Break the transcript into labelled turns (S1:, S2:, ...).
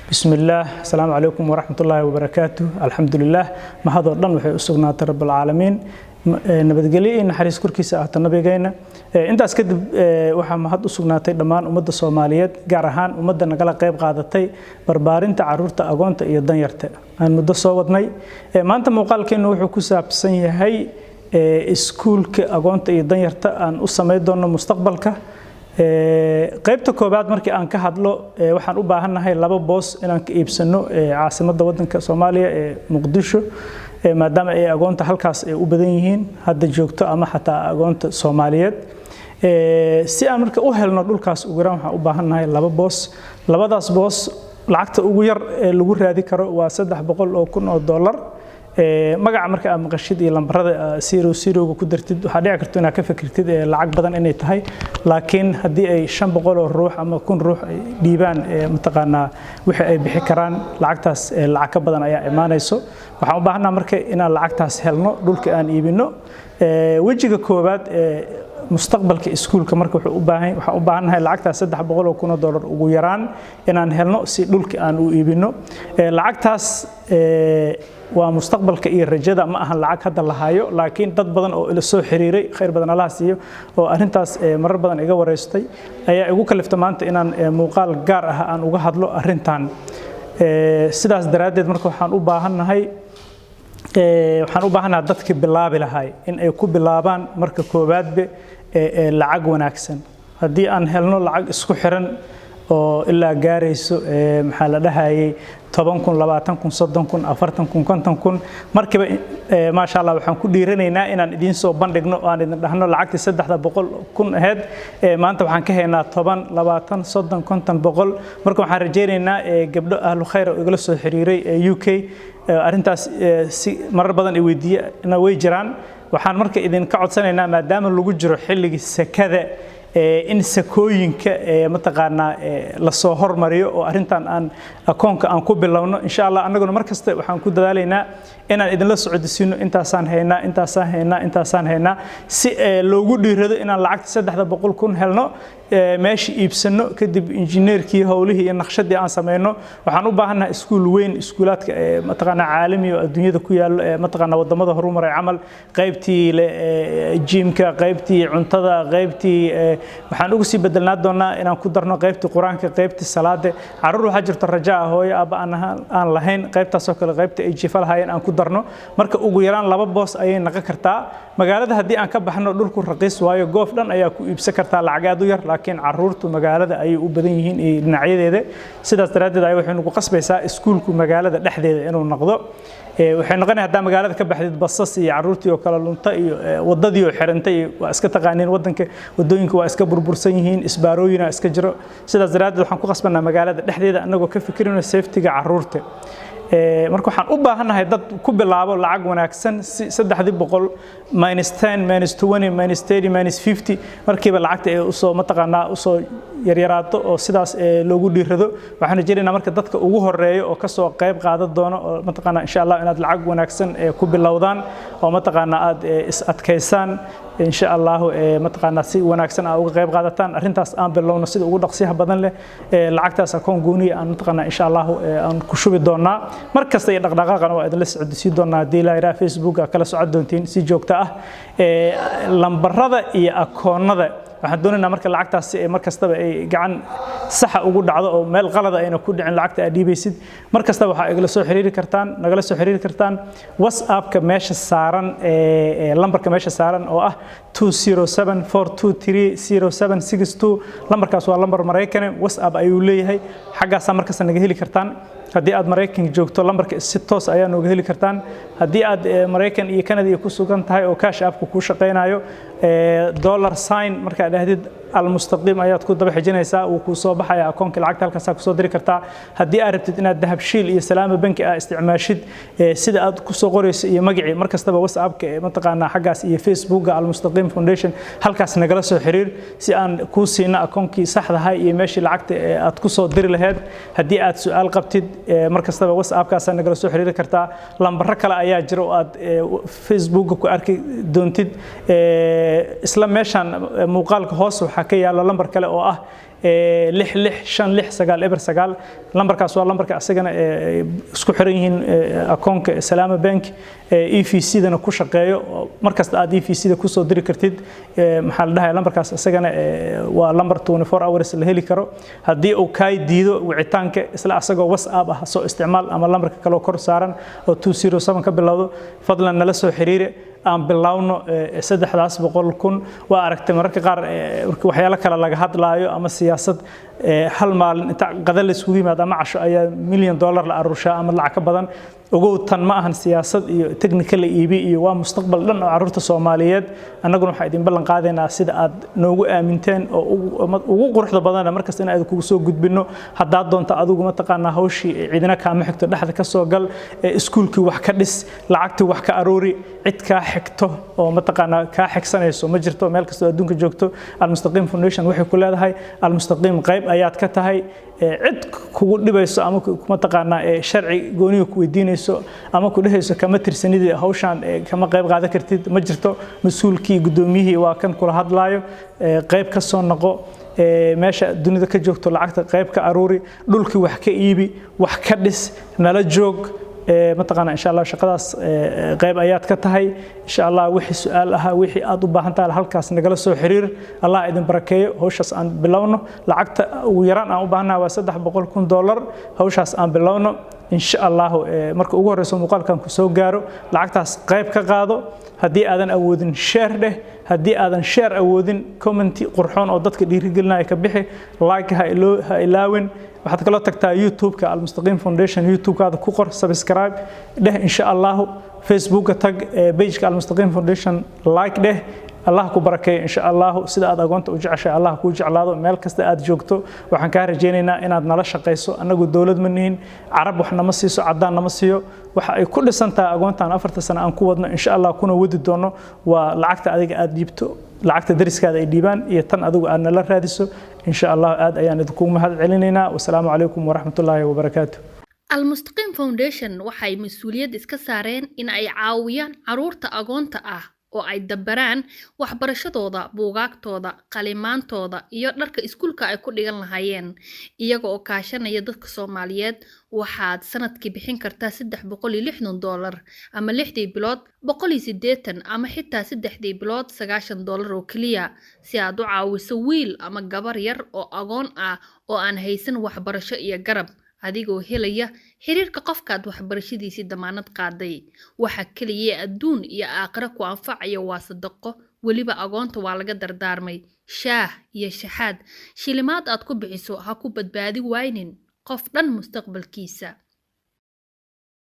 S1: Bismillaah, asalaamu calaykum waraxmatullaahi wabarakaatu. Alxamdulilaah, mahadoo dhan waxay u sugnaatay Rabbilcaalamiin. Nabadgelyo iyo naxariis korkiisa ahaato nabigeena. Intaas kadib, waxaa mahad u sugnaatay dhammaan ummadda Soomaaliyeed, gaar ahaan ummadda nagala qayb qaadatay barbaarinta caruurta agoonta iyo danyarta aan muddo soo wadnay. Maanta muuqaalkeennu wuxuu ku saabsan yahay iskuulka agoonta iyo danyarta aan u samayn doono mustaqbalka. Qaybta koowaad markii aan ka hadlo, waxaan u baahannahay laba boos inaan ka iibsano caasimadda waddanka Soomaaliya ee Muqdisho, maadaama ay agoonta halkaas ay u badan yihiin hadda joogto ama xataa agoonta Soomaaliyeed. Si aan marka u helno dhulkaas, ugu yaraan waxaan u baahannahay laba boos. Labadaas boos lacagta ugu yar ee lagu raadi karo waa $300,000. Magaca marka aad maqashid iyo lambarada zero zeroga ku dartid, waxaa dhici karto inaad ka fikirtid lacag badan inay tahay, laakiin haddii ay 500 oo ruux ama 1000 ruux ay dhiibaan, mataqaanaa, wixii ay bixi karaan, lacagtaas lacag ka badan ayaa imaanayso. Waxaan u baahannaha marka inaan lacagtaas helno, dhulka aan iibino. Wejiga koowaad ee mustaqbalka iskuulka marka wuxuu u baahan, waxaan u baahannahay lacagtaas $300,000 ugu yaraan inaan helno si dhulka aan u iibino. Lacagtaas waa mustaqbalka iyo rajada, ma ahan lacag hadda la hayo, laakiin dad badan oo ila soo xiriiray, khayr badan Allaha siiyo, oo arrintaas marar badan iga wareystay ayaa igu kalifta maanta inaan muuqaal gaar ah aan uga hadlo arrintan. Sidaas daraaddeed marka waxaan u baahannahay dadkii bilaabi lahay in ay ku bilaabaan marka koowaadbe lacag wanaagsan. Haddii aan helno lacag isku xiran oo ilaa gaarayso, maxaa la dhahayay, 10,000, 20,000, 30,000, 40,000, 50,000, markiiba, maasha Allah, waxaan ku dhiiranaynaa inaan idiin soo bandhigno oo aan idin dhahno lacagtii 300,000 ahayd maanta waxaan ka haynaa 10, 20, 30, 50, 100. Marka waxaan rajaynaynaa gabdho ahlu khayr oo igala soo xiriiray UK, arrintaas si marar badan ay weydiiyana way jiraan. Waxaan marka idinka codsanaynaa, maadaama lagu jiro xilligii sakada, in sakooyinka mataqaanaa lasoo hormariyo oo arrintan aan akoonka aan ku bilowno, insha Allah. Annaguna mar kasta waxaan ku dadaalaynaa inaan idinla socodsiino intaasaan haynaa, intaasaan haynaa, intaasaan haynaa, si loogu dhiirado inaan lacagta 300,000 helno, meesha iibsano, kadib injineerkii howlihii iyo naqshadii aan sameyno. Waxaan u baahannahay iskuul weyn, iskuulaadka mataqaanaa caalami oo adduunyada ku yaallo, mataqaanaa wadamada horumaray camal, qaybtii gymka, qaybtii cuntada, qaybtii waxaan uga sii bedelnaa doonaa inaan ku darno qaybtii Qur-aanka, qaybtii salaada. Carruur waxaa jirto raja ah, hooyo aabba aan lahayn, qaybtaasoo kale qaybta ay jiifa lahaayeen aan ku darno. Marka ugu yaraan laba boos ayay naqon kartaa. Magaalada haddii aan ka baxno, dhulku raqiis waayo, goof dhan ayaa ku iibsan kartaa lacag aad u yar, laakiin caruurtu magaalada ayay u badan yihiin iyo dhinacyadeeda. Sidaas daraaddeed ay waxay nagu qasbaysaa iskuulku magaalada dhexdeeda inuu noqdo. Waxay noqonaya haddaa magaalada ka baxdid, basas iyo caruurtii oo kala lunta iyo wadadii oo xirantay iyo waa iska taqaaniin waddanka, wadooyinka waa iska burbursan yihiin, isbaarooyina iska jiro. Sidaas daraaddeed waxaan ku qasbanaa magaalada dhexdeeda, annagoo ka fikirino safetyga caruurta. Marka waxaan u baahannahay dad ku bilaabo lacag wanaagsan, si 300 minus 10, minus 20, minus 30, minus 50, markiiba lacagta ay usoo, mataqaanaa, usoo yaryaraato oo sidaas loogu dhiirado. Waxaan rajaynaynaa marka dadka ugu horeeya oo kasoo qayb qaadan doono oo mataqaanaa, insha Allah, inaad lacag wanaagsan ku bilowdaan oo mataqaanaa aad is adkaysaan, insha Allahu, mataqaanaa si wanaagsan aa uga qayb qaadataan arrintaas. Aan bilowno sida ugu dhaqsiyaha badan leh. Lacagtaas akoon gooniya aan mataqaanaa, insha Allahu, aan ku shubi doonaa. Mar kasta iyo dhaqdhaqaaqana waa idinla socodsiin doonaa haddii la yidhaha. Facebook aa kala socon doontiin si joogto ah lambarada iyo akoonnada. Waxaan doonaynaa marka lacagtaas si ay mar kastaba ay gacan saxa ugu dhacdo oo meel qalada ayna ku dhicin lacagta aad dhiibaysid. Mar kastaba waxaa igala soo xiriiri kartaan, nagala soo xiriiri kartaan WhatsAppka meesha saaran, lambarka meesha saaran oo ah 2074230762. Lambarkaas waa lambar Maraykane, WhatsApp ayuu leeyahay, xaggaasaa markasta naga heli kartaan. Haddii aad Maraykanka joogto, lambarka si toos ayaa nooga heli kartaan. Haddii aad Maraykan iyo Canada iyo ku sugan tahay oo Cash Appka kuu shaqaynayo, dollar sign markaad dhahdid, Almustaqiim ayaad ku daba xijinaysaa, wuu kuu soo baxaya akoonka lacagta, halkaasaa kusoo diri kartaa. Haddii aad rabtid inaad Dahabshiil iyo Salaama Banki aa isticmaashid, sida aad kusoo qorayso iyo magacii, mar kastaba WhatsAppka mataqaanaa xaggaas iyo Facebooka Almustaqiim Foundation, halkaas nagala soo xiriir si aan kuu siino akoonkii saxdahay iyo meeshii lacagta aad kusoo diri lahayd. Haddii aad su-aal qabtid, mar kastaba WhatsAppkaasaa nagala soo xiriiri kartaa. Lambaro kale ayaa jira oo aad Facebooka ku arki doontid. Isla meeshaan muuqaalka hoos waxaa ka yaalo lambar kale oo ah 6656909. Lambarkaas waa lambarka asagana isku xiran yihiin akoonka Salaama Bank, EVC dana ku shaqeeyo. Markasta aad EVC da kusoo diri kartid, maxaa la dhahay, lambarkaas isagana waa lambar 24 hours la heli karo. Haddii uu kaa diido wicitaanka, isla asagoo WhatsApp ah soo isticmaal ama lambarka kaloo kor saaran oo 207 ka bilowdo. Fadlan nala soo xiriire, aan bilowno 300,000. Waa aragtay mararka qaar marka waxyaalo kale laga hadlaayo ama siyaasad, hal maalin inta qada la isugu yimaado ama casho ayaa $1 million la aruurshaa ama lacag ka badan. Ogow, tan ma ahan siyaasad iyo technical la iibi iyo waa mustaqbal dhan oo carruurta Soomaaliyeed. Annaguna waxaan idin ballan qaadaynaa sida aad noogu aaminteen oo ugu quruxda badan markasta in aad kugu soo gudbino. Haddaad doonto adigu, mataqaanaa, hawshii cidina kaama xigto. Dhexda ka soo gal, iskuulkii wax ka dhis, lacagtii wax ka aruuri. Cid kaa xigto oo mataqaanaa kaa xigsanayso ma jirto. Meel kastoo adduunka joogto, Almustaqiim Foundation waxay ku leedahay, Almustaqiim qayb ayaad ka tahay. Cid kugu dhibayso ama mataqaanaa sharci gooniga ku weydiinayso ama ku dhehayso kama tirsanid hawshaan, kama qayb qaadan kartid, ma jirto. Mas-uulkii, guddoomiyihii waa kan kula hadlaayo. Qayb ka soo noqo meesha dunida ka joogto, lacagta qayb ka aruuri, dhulkii wax ka iibi, wax ka dhis, nala joog. Mataqaana, insha Allah shaqadaas qayb ayaad ka tahay. Insha Allah wixii su-aal ahaa, wixii aad u baahan tahay, halkaas nagala soo xiriir. Allah idin barakeeyo. Hawshaas aan bilowno. Lacagta ugu yaraan aan u baahannahay waa $300,000. Hawshaas aan bilowno, insha Allahu. Marka ugu horeyso muuqaalkan ku soo gaaro, lacagtaas qayb ka qaado. Haddii aadan awoodin, share dheh. Haddii aadan share awoodin, comment qurxoon oo dadka dhiirigelinaya ka bixi. Like ha ilaawin. Waxaad kaloo tagtaa YouTube-ka Almustaqiim Foundation, YouTube-kaada ku qor, subscribe dheh, insha Allahu. Facebooka tag, pageka Almustaqiim Foundation like dheh. Allah ku barakeeyo, insha Allahu. Sida aad agoonta u jeceshay, Allah kuu jeclaado. Meel kasta aad joogto, waxaan kaa rajaynaynaa inaad nala shaqayso. Annagu dowlad ma nihin, Carab wax nama siiso, caddaan nama siiyo. Waxa ay ku dhisan tahay agoontan 4ta sano aan ku wadno, insha Allah kuna wadi doono, waa lacagta adiga aad dhiibto, lacagta dariskaada ay dhiibaan iyo tan adigu aad nala raadiso, insha Allah. Aad ayaan idinkugu mahad celinaynaa. Wasalaamu calaykum waraxmatullaahi wabarakaatu.
S2: Almustaqiim Foundation waxay mas-uuliyad iska saareen in ay caawiyaan caruurta agoonta ah oo ay dabaraan waxbarashadooda, buugaagtooda, qalimaantooda iyo dharka iskuulka ay ku dhigan lahaayeen, iyaga oo kaashanaya dadka Soomaaliyeed. Waxaad sanadkii bixin kartaa $360, ama 6dii bilood 180, ama xitaa 3dii bilood $90 oo keliya, si aad u caawiso wiil ama gabar yar oo agoon ah oo aan haysan waxbarasho iyo garab, adigoo helaya xiriirka qofkaad waxbarashadiisii damaanad qaaday. Waxa keliya adduun iyo aakhiro ku anfacaya waa sadaqo. Weliba agoonta waa laga dardaarmay shaah iyo shaxaad. Shilimaad aad ku bixiso ha ku badbaadi waynin qof dhan mustaqbalkiisa.